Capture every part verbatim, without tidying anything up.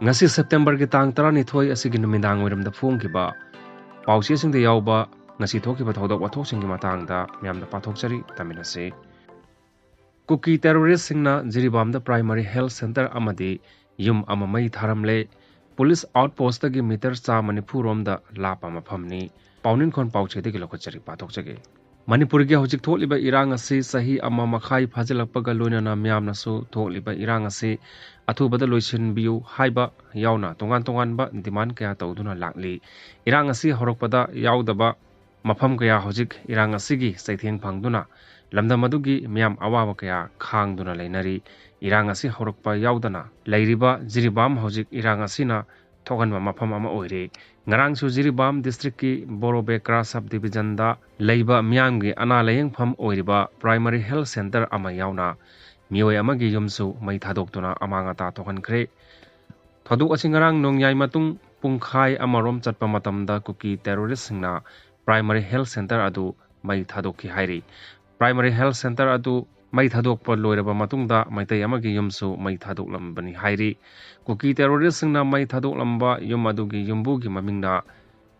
ꯉꯁꯤ ꯁꯦꯞꯇꯦꯝꯕꯔꯒꯤ ꯇꯥꯡ ꯇꯔꯥꯅꯤꯊꯣꯏ ꯑꯁꯤꯒꯤ ꯅꯨꯃꯤꯗꯥꯡ ꯋꯥꯏꯔꯝꯗ ꯐꯣꯡꯈꯤꯕ ꯄꯥꯎꯆꯦꯁꯤꯡꯗ ꯌꯥꯎꯕ ꯉꯁꯤ ꯊꯣꯛꯈꯤꯕ ꯊꯧꯗꯣꯛ ꯋꯥꯊꯣꯛꯁꯤꯡꯒꯤ ꯃꯇꯥꯡꯗ ꯃꯌꯥꯝꯗ ꯄꯥꯊꯣꯛꯆꯔꯤ, ꯇꯥꯃꯤꯟꯅꯁꯤ꯫ ꯀꯨꯀꯤ ꯇꯦꯔꯣꯔꯤꯁꯁꯤꯡꯅ ꯖꯤꯔꯤꯕꯥꯝꯗ ꯄ꯭ꯔꯥꯏꯃꯔꯤ ꯍꯦꯜꯊ ꯁꯦꯟꯇꯔ ꯑꯃꯗꯤ ꯌꯨꯝ ꯑꯃ ꯃꯩ ꯊꯥꯔꯝꯂꯦ꯫ ꯄꯨꯂꯤꯁ ꯑꯥꯎꯠꯄꯣꯁꯇꯒꯤ ꯃꯤꯇꯔ ꯆꯥꯝꯃ ꯅꯤꯐꯨ ꯔꯣꯝꯗ ꯂꯥꯞꯄ ꯃꯐꯝꯅꯤ꯫ ꯄꯥꯎꯅꯤꯡꯈꯣꯜ ꯄꯥꯎꯆꯦꯗꯒꯤ ꯂꯧꯈꯠꯆꯔꯤ, ꯄꯥꯊꯣꯛꯆꯒꯦ꯫ ꯃꯅꯤꯄꯨꯔꯒꯤ ꯍꯧꯖꯤꯛ ꯊꯣꯛꯂꯤꯕ ꯏꯔꯥꯡ ꯑꯁꯤ ꯆꯍꯤ ꯑꯃ ꯃꯈꯥꯏ ꯐꯥꯖꯤꯜꯂꯛꯄꯒ ꯂꯣꯏꯅꯅ ꯃꯤꯌꯥꯝꯅꯁꯨ ꯊꯣꯛꯂꯤꯕ ꯏꯔꯥꯡ ꯑꯁꯤ ꯑꯊꯨꯕꯗ ꯂꯣꯏꯁꯤꯟꯕꯤꯌꯨ ꯍꯥꯏꯕ ꯌꯥꯎꯅ ꯇꯣꯉꯥꯟ ꯇꯣꯉꯥꯟꯕ ꯗꯤꯃꯥꯟ ꯀꯌꯥ ꯇꯧꯗꯨꯅ ꯂꯥꯛꯂꯤ꯫ ꯏꯔꯥꯡ ꯑꯁꯤ ꯍꯧꯔꯛꯄꯗ ꯌꯥꯎꯗꯕ ꯃꯐꯝ ꯀꯌꯥ ꯍꯧꯖꯤꯛ ꯏꯔꯥꯡ ꯑꯁꯤꯒꯤ ꯆꯩꯊꯦꯡ ꯐꯪꯗꯨꯅ ꯂꯝꯗꯝ ꯑꯗꯨꯒꯤ ꯃꯤꯌꯥꯝ ꯑꯋꯥꯕ ꯀꯌꯥ ꯈꯥꯡꯗꯨꯅ ꯂꯩꯅꯔꯤ꯫ ꯏꯔꯥꯡ ꯑꯁꯤ ꯍꯧꯔꯛꯄ ꯌꯥꯎꯗꯅ ꯂꯩꯔꯤꯕ ꯖꯤꯔꯤꯕꯥꯝ ꯍꯧꯖꯤꯛ ꯏꯔꯥꯡ ꯑꯁꯤꯅ ꯊꯣꯛꯍꯟꯕ ꯃꯐꯝ ꯑꯃ ꯑꯣꯏꯔꯦ꯫ ꯉꯔꯥꯡꯁꯨ ꯖꯤꯔꯤꯕꯥꯝ ꯗꯤꯁꯇ꯭ꯔꯤꯛꯀꯤ ꯕꯣꯔꯣꯕꯦꯀ꯭ꯔꯥ ꯁꯕ ꯗꯤꯕꯤꯖꯟꯗ ꯂꯩꯕ ꯃꯤꯌꯥꯝꯒꯤ ꯑꯅꯥ ꯂꯥꯌꯦꯡꯐꯝ ꯑꯣꯏꯔꯤꯕ ꯄ꯭ꯔꯥꯏꯃꯔꯤ ꯍꯦꯜꯊ ꯁꯦꯟꯇꯔ ꯑꯃ ꯌꯥꯎꯅ ꯃꯤꯑꯣꯏ ꯑꯃꯒꯤ ꯌꯨꯝꯁꯨ ꯃꯩ ꯊꯥꯗꯣꯛꯇꯨꯅ ꯑꯃꯥꯡ ꯑꯇꯥ ꯊꯣꯛꯍꯟꯈ꯭ꯔꯦ꯫ ꯊꯧꯗꯣꯛ ꯑꯁꯤ ꯉꯔꯥꯡ ꯅꯣꯡꯌꯥꯏ ꯃꯇꯨꯡ ꯄꯨꯡꯈꯥꯏ ꯑꯃꯔꯣꯝ ꯆꯠꯄ ꯃꯇꯝꯗ ꯀꯨꯀꯤ ꯇꯦꯔꯣꯔꯤꯁꯁꯤꯡꯅ ꯄ꯭ꯔꯥꯏꯃꯔꯤ ꯍꯦꯜꯊ ꯁꯦꯟꯇꯔ ꯑꯗꯨ ꯃꯩ ꯊꯥꯗꯣꯛꯈꯤ ꯍꯥꯏꯔꯤ꯫ ꯄ꯭ꯔꯥꯏꯃꯔꯤ ꯍꯦꯜꯊ ꯁꯦꯟꯇꯔ ꯑꯗꯨ ꯃꯩ ꯊꯥꯗꯣꯛꯄ ꯂꯣꯏꯔꯕ ꯃꯇꯨꯡꯗ ꯃꯩꯇꯩ ꯑꯃꯒꯤ ꯌꯨꯝꯁꯨ ꯃꯩ ꯊꯥꯗꯣꯛꯂꯝꯕꯅꯤ ꯍꯥꯏꯔꯤ꯫ ꯀꯨꯀꯤ ꯇꯦꯔꯣꯔꯤꯁꯁꯤꯡꯅ ꯃꯩ ꯊꯥꯗꯣꯛꯂꯝꯕ ꯌꯨꯝ ꯑꯗꯨꯒꯤ ꯌꯨꯝꯕꯨꯒꯤ ꯃꯃꯤꯡꯅ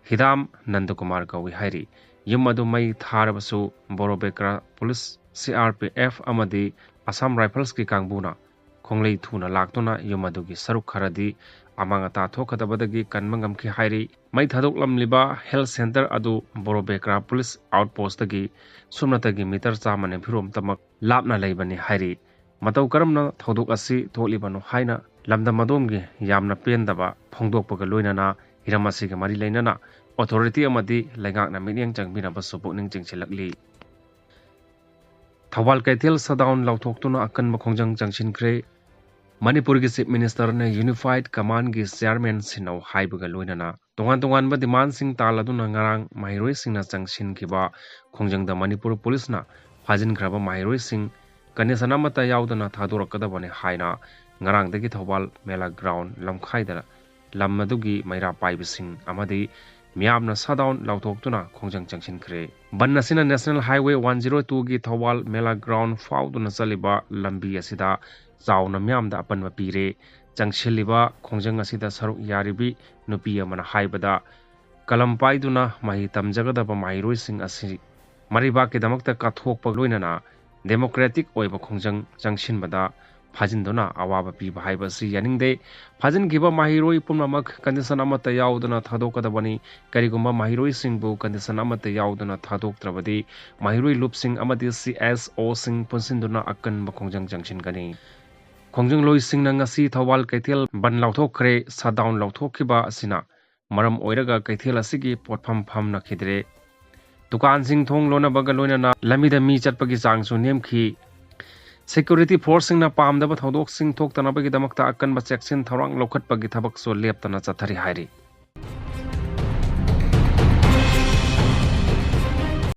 ꯍꯤꯗꯥꯝ ꯅꯟꯗꯀꯨꯃꯥꯔ ꯀꯧꯏ ꯍꯥꯏꯔꯤ꯫ ꯌꯨꯝ ꯑꯗꯨ ꯃꯩ ꯊꯥꯔꯕꯁꯨ Borobekra police, C R P F ꯑꯃꯗꯤ ꯑꯁꯥꯝ ꯔꯥꯏꯐꯜꯁꯀꯤ ꯀꯥꯡꯕꯨꯅ ꯈꯣꯡꯂꯩ ꯊꯨꯅ ꯂꯥꯛꯇꯨꯅ ꯌꯨꯝ ꯑꯗꯨꯒꯤ ꯁꯔꯨꯛ ꯈꯔꯗꯤ ꯑꯃꯥꯡ ꯑꯇꯥ ꯊꯣꯛꯀꯗꯕꯗꯒꯤ ꯀꯟꯕ ꯉꯝꯈꯤ ꯍꯥꯏꯔꯤ꯫ ꯃꯩ ꯊꯥꯗꯣꯛꯂꯝꯂꯤꯕ ꯍꯦꯜꯊ ꯁꯦꯟꯇꯔ ꯑꯗꯨ ꯕꯣꯔꯣꯕꯦꯀ꯭ꯔꯥ ꯄꯨꯂꯤꯁ ꯑꯥꯎꯠꯄꯣꯁꯇꯒꯤ ꯁꯨꯞꯅꯇꯒꯤ ꯃꯤꯇꯔ ꯆꯥꯝꯃ ꯅꯤꯐꯨꯔꯣꯝꯇꯃꯛ ꯂꯥꯞꯅ ꯂꯩꯕꯅꯤ ꯍꯥꯏꯔꯤ꯫ ꯃꯇꯧ ꯀꯔꯝꯅ ꯊꯧꯗꯣꯛ ꯑꯁꯤ ꯊꯣꯛꯂꯤꯕꯅꯣ ꯍꯥꯏꯅ ꯂꯝꯗꯝ ꯑꯗꯣꯝꯒꯤ ꯌꯥꯝꯅ ꯄꯦꯟꯗꯕ ꯐꯣꯡꯗꯣꯛꯄꯒ ꯂꯣꯏꯅꯅ ꯍꯤꯔꯝ ꯑꯁꯤꯒ ꯃꯔꯤ ꯂꯩꯅꯅ ꯑꯣꯊꯣꯔꯤꯇꯤ ꯑꯃꯗꯤ ꯂꯩꯉꯥꯛꯅ ꯃꯤꯠꯌꯦꯡ ꯆꯪꯕꯤꯅꯕꯁꯨ ꯄꯨꯛꯅꯤꯡ ꯆꯤꯡꯁꯤꯜꯂꯛꯂꯤ꯫ ꯊꯧꯕꯥꯜ ꯀꯩꯊꯦꯜ ꯁꯠꯗꯥꯎꯟ ꯂꯥꯎꯊꯣꯛꯇꯨꯅ ꯑꯀꯟꯕ ꯈꯣꯡꯖꯪ ꯆꯪꯁꯤꯟꯈ꯭ꯔꯦ꯫ ꯃꯅꯤꯄꯨꯔꯒꯤ ꯆꯤꯐ ꯃꯤꯅꯤꯁꯇꯔꯅ ꯌꯨꯅꯤꯐꯥꯏꯗ ꯀꯃꯥꯟꯒꯤ ꯆꯤꯌꯥꯔꯃꯦꯟ ꯁꯤꯟꯅꯧ ꯍꯥꯏꯕꯒ ꯂꯣꯏꯅꯅ ꯇꯣꯉꯥꯟ ꯇꯣꯉꯥꯟꯕ ꯗꯤꯃꯥꯟꯁꯤꯡ ꯇꯥꯜꯂꯗꯨꯅ ꯉꯔꯥꯡ ꯃꯍꯩꯔꯣꯏꯁꯤꯡꯅ ꯆꯪꯁꯤꯟꯈꯤꯕ ꯈꯣꯡꯖꯪꯗ ꯃꯅꯤꯄꯨꯔ ꯄꯨꯂꯤꯁꯅ ꯐꯥꯖꯤꯟꯈ꯭ꯔꯕ ꯃꯍꯩꯔꯣꯏꯁꯤꯡ ꯀꯟꯗꯤꯁꯟ ꯑꯃꯠꯇ ꯌꯥꯎꯗꯅ ꯊꯥꯗꯣꯔꯛꯀꯗꯕꯅꯤ ꯍꯥꯏꯅ ꯉꯔꯥꯡꯗꯒꯤ ꯊꯧꯕꯥꯜ ꯃꯦꯂꯥ ꯒ꯭ꯔꯥꯎꯟ ꯂꯝꯈꯥꯏꯗ ꯂꯝ ꯑꯗꯨꯒꯤ ꯃꯩꯔꯥ ꯄꯥꯏꯕꯁꯤꯡ ꯑꯃꯗꯤ ꯃꯤꯌꯥꯝꯅ ꯁꯠꯗꯥꯎꯟ ꯂꯥꯎꯊꯣꯛꯇꯨꯅ ꯈꯣꯡꯖꯪ ꯆꯪꯁꯤꯟꯈ꯭ꯔꯦ꯫ ꯕꯟ ꯑꯁꯤꯅ ꯅꯦꯁꯅꯦꯜ ꯍꯥꯏꯋꯦ ꯋꯥꯟ ꯖꯤꯔꯣ ꯇꯨꯒꯤ ꯊꯧꯕꯥꯜ ꯃꯦꯂꯥ ꯒ꯭ꯔꯥꯎꯟ ꯐꯥꯎꯗꯨꯅ ꯆꯠꯂꯤꯕ ꯂꯝꯕꯤ ꯑꯁꯤꯗ ꯆꯥꯎꯅ ꯃꯤꯌꯥꯝꯗ ꯑꯄꯟꯕ ꯄꯤꯔꯦ꯫ ꯆꯪꯁꯤꯜꯂꯤꯕ ꯈꯣꯡꯖꯪ ꯑꯁꯤꯗ ꯁꯔꯨꯛ ꯌꯥꯔꯤꯕꯤ ꯅꯨꯄꯤ ꯑꯃꯅ ꯍꯥꯏꯕꯗ, ꯀꯂꯝ ꯄꯥꯏꯗꯨꯅ ꯃꯍꯩ ꯇꯝꯖꯒꯗꯕ ꯃꯍꯩꯔꯣꯏꯁꯤꯡ ꯑꯁꯤ ꯃꯔꯩꯕꯥꯛꯀꯤꯗꯃꯛꯇ ꯀꯠꯊꯣꯛꯄ ꯂꯣꯏꯅꯅ ꯗꯦꯃꯣꯀ꯭ꯔꯦꯇꯤꯛ ꯑꯣꯏꯕ ꯈꯣꯡꯖꯪ ꯆꯪꯁꯤꯟꯕꯗ ꯐꯥꯖꯤꯟꯗꯨꯅ ꯑꯋꯥꯕ ꯄꯤꯕ ꯍꯥꯏꯕ ꯑꯁꯤ ꯌꯥꯅꯤꯡꯗꯦ꯫ ꯐꯥꯖꯤꯟꯈꯤꯕ ꯃꯍꯩꯔꯣꯏ ꯄꯨꯝꯅꯃꯛ ꯀꯟꯗꯤꯁꯟ ꯑꯃꯠꯇ ꯌꯥꯎꯗꯅ ꯊꯥꯗꯣꯛꯀꯗꯕꯅꯤ꯫ ꯀꯔꯤꯒꯨꯝꯕ ꯃꯍꯩꯔꯣꯏꯁꯤꯡꯕꯨ ꯀꯟꯗꯤꯁꯟ ꯑꯃꯠꯇ ꯌꯥꯎꯗꯅ ꯊꯥꯗꯣꯛꯇ꯭ꯔꯕꯗꯤ ꯃꯍꯩꯔꯣꯏ ꯂꯨꯞꯁꯤꯡ ꯑꯃꯗꯤ ꯁꯤ ꯑꯦꯁ ꯑꯣꯁꯤꯡ ꯄꯨꯟꯁꯤꯟꯗꯨꯅ ꯑꯀꯟꯕ ꯈꯣꯡꯖꯪ ꯆꯪꯁꯤꯟꯒꯅꯤ꯫ ꯈꯣꯡꯖꯪꯂꯣꯏꯁꯤꯡꯅ ꯉꯁꯤ ꯊꯧꯕꯥꯜ ꯀꯩꯊꯦꯜ ꯕꯟ ꯂꯥꯎꯊꯣꯛꯈ꯭ꯔꯦ꯫ ꯁꯠꯗꯥꯎꯟ ꯂꯥꯎꯊꯣꯛꯈꯤꯕ ꯑꯁꯤꯅ ꯃꯔꯝ ꯑꯣꯏꯔꯒ ꯀꯩꯊꯦꯜ ꯑꯁꯤꯒꯤ ꯄꯣꯠꯐꯝ ꯐꯝꯅꯈꯤꯗ꯭ꯔꯦ꯫ ꯗꯨꯀꯥꯟꯁꯤꯡ ꯊꯣꯡ ꯂꯣꯟꯅꯕꯒ ꯂꯣꯏꯅꯅ ꯂꯝꯕꯤꯗ ꯃꯤ ꯆꯠꯄꯒꯤ ꯆꯥꯡꯁꯨ ꯅꯦꯝꯈꯤ꯫ ꯁꯦꯀ꯭ꯌꯨꯔꯤꯇꯤ ꯐꯣꯔꯁꯁꯤꯡꯅ ꯄꯥꯝꯗꯕ ꯊꯧꯗꯣꯛꯁꯤꯡ ꯊꯣꯛꯇꯅꯕꯒꯤꯗꯃꯛꯇ ꯑꯀꯟꯕ ꯆꯦꯛꯁꯤꯟ ꯊꯧꯔꯥꯡ ꯂꯧꯈꯠꯄꯒꯤ ꯊꯕꯛꯁꯨ ꯂꯦꯞꯇꯅ ꯆꯠꯊꯔꯤ ꯍꯥꯏꯔꯤ꯫